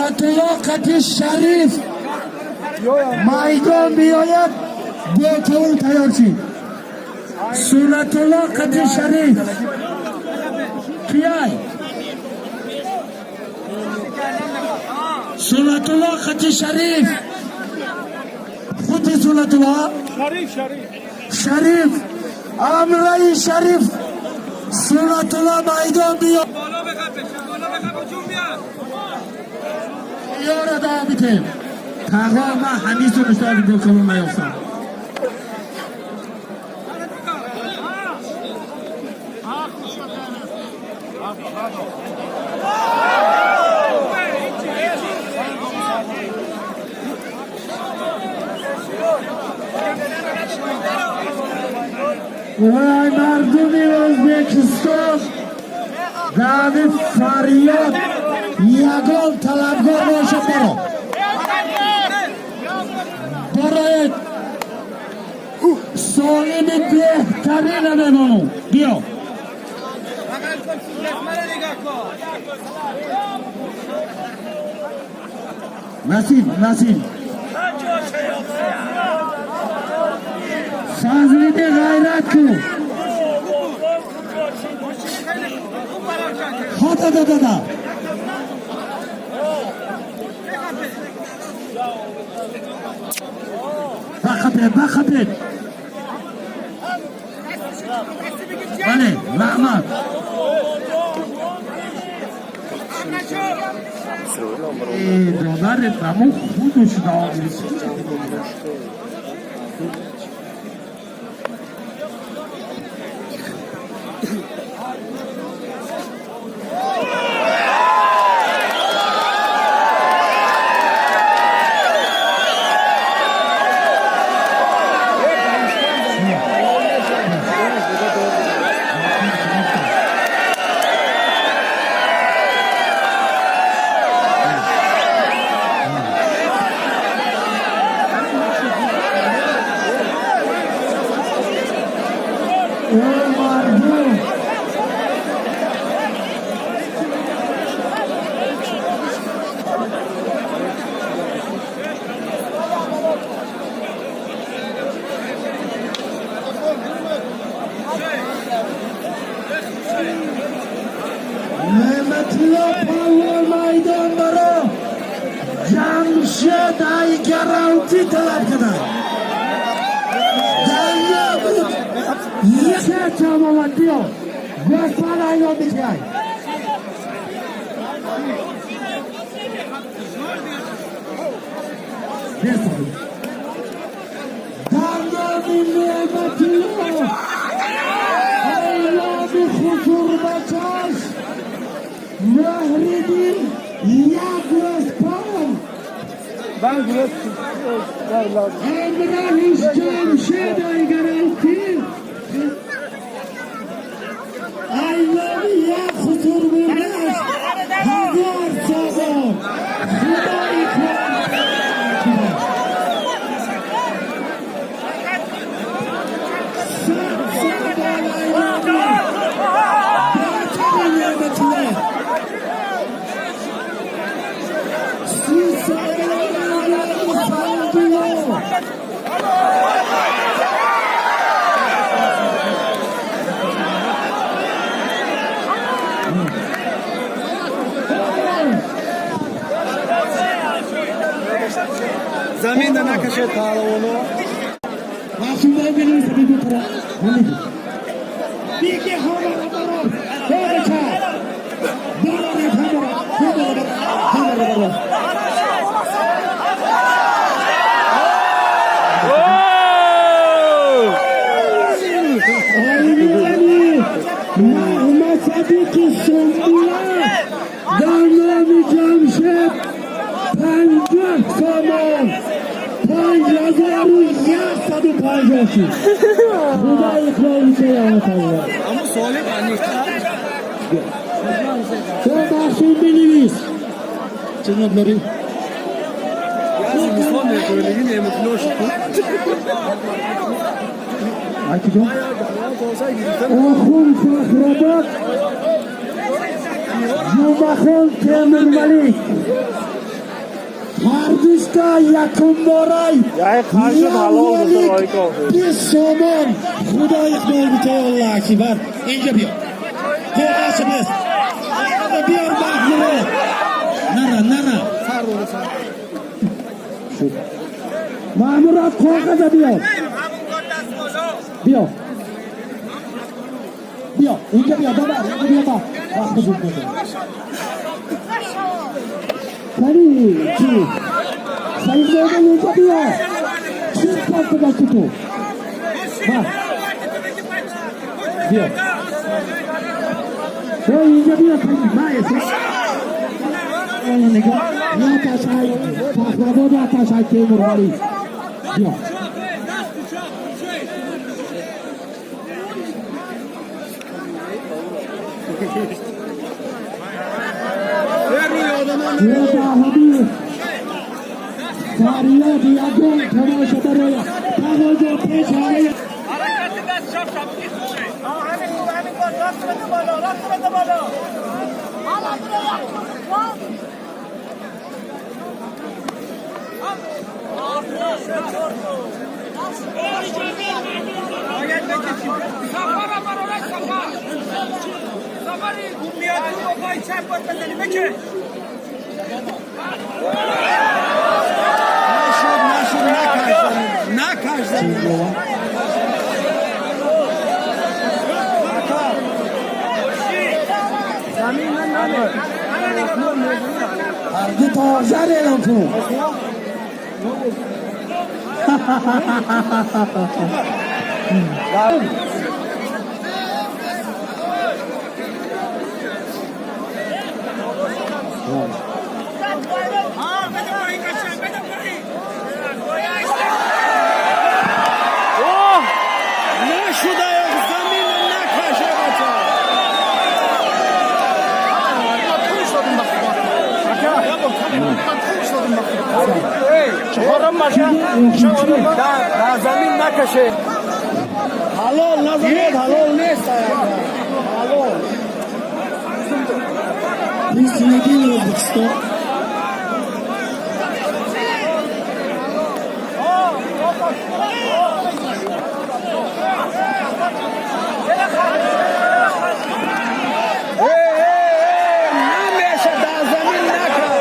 Сунатулло қати Шариф майдон биёяд, бо кавул тайёр шид. Сунатулло қати Шариф кияй? Сунатулло қати Шариф, худи Сунатулло. Шариф, Шариф. Шариф, амраи Шариф Сунатулло майдон биё. بالا بخپه، بالا بخپ و جون بیار. Ёра давом битем. Тағо, ман ҳамису мисоли бокавул наёфтам. Вай, мардуми Ӯзбекистон, дави фарёд, ягон талабгор бошад, баро, бароед, солими беҳтарина мемонум, биё. بغل کن، منو نگاه کن. Насиб, Насиб, Фазлиди, ғайрат кун. خوب فرار کرد. Ҳо, да, да, да. Бақапед, бақапед. Бале, раҳмат. Додаре, дамо худаш давом. Эй, мардум! Неъматулло палвон майдон баро, Ҷамшед Айгаравтӣ талаб карданд. Се омад, биё, гӯспан айлон бикай. Дар номи Неъматулло айломи хусурбачаш Муҳриддин як гӯспан ҳамроҳиш Ҷамшед Айгаравтӣ айломи як хусур бурдаш 1000 сомон. Худои кор, 100 сомон айломи бачаи Неъматулло, 30 сомон айломи Фазлулло. زمین نکشه پهلوانو. Маҳсумон менависа, бигӯ тара биги, ҳамара барор, бача, бароред, ҳамара, ҳамара, ҳамара барор. Айни Нағма Садиқи Сумбула дар номи Ҷамшед 50 сомон, 5150 шуд. Худо иқрор. اما سوال То Маҳсум бинавис, ҷаноблари. زمستان میکنه نعمت شد. Акиҷон, Охун Фахробод, Ҷумъахон Темурмалик. Ҳардушта якум борай. Яй қарши ҳалол буд, Ройков. 20 сомон. Худо иқбол бите, Аллоҳ акбар. Инҷа биё. Коғаз нест. Биёр, Маҳмурод. Нара, нара. Шуд. Маҳмурод, коғаза биёр. Биё. Биё, инҷа биё, баба, инҷа биё, ба. Вақти буд буда. Кани, чӣ? Саидзода, инҷа биё. Чӣ карти дасти ту? Ба. Биё. Ой, инҷа биё, кани, ма эса. Нигоҳ, яташай, Фахрабод яташай Темурвали. Биё. Даҳами фарёд ягон тамоша бароя тавоҷо пеш ҳамаи. حرکت دست چپ چپ. همین خوب، همین کن. راست بده بالا، راست بده بالا. حالا برو یک. باید بکشی سفر هم برای سفر سفری. اون میاد تو، با پای چپ باید بزنی. بکش. نشد، نشد. نکش زمین، نکش زمین. زمین نه. Ҳарду тозар эълон кун. ها، بده پایین قشنگ، بده پایین. اوه، نشد. زمین نکشه بچه. در زمین نکشه. حلال نزنید، حلال نیست، حلال. 21 O'zbekiston. ای ای ای، نمیشه، در زمین نکش.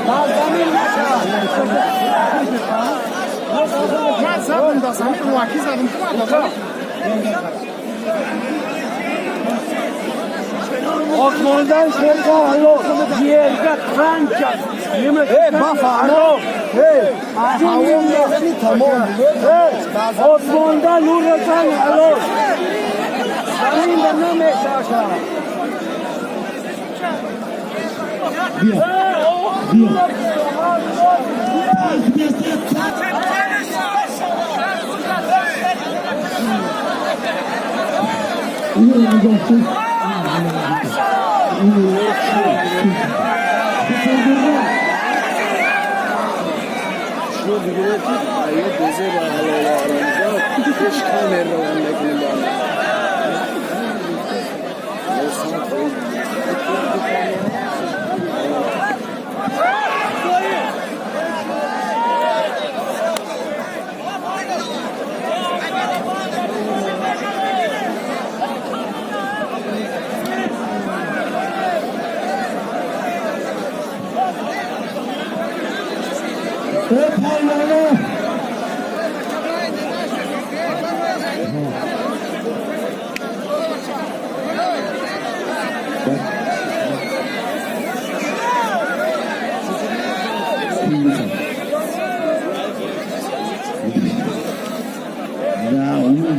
در زمین نکش. من زدم در زمین، روکی زدم تو من. Osmondan sherga halol, yerga qancha nima. Ey, بفرما. ای، تمام نزنی، تمام. Osmonda nurasan halol. Zaminda نمیشه. Биё, биё. Панҷ. Инро нигоҳ кун. شو دیگه یه دوزه با حلال آرامزاد هیچ کامل رو هم نکنیم با هم. یه ساعت خواهید. Э, палвоно. Va uni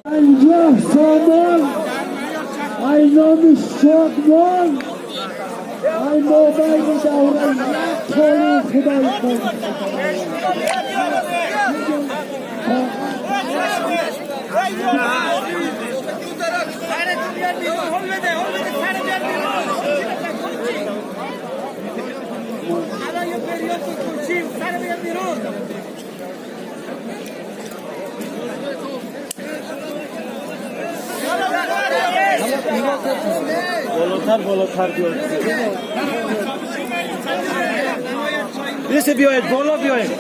50 сомон. Ай номи Шодмон, ай мобайни давра як толи. Худои. Болотар, болотар биёед. Бисе биёед, боло биёед.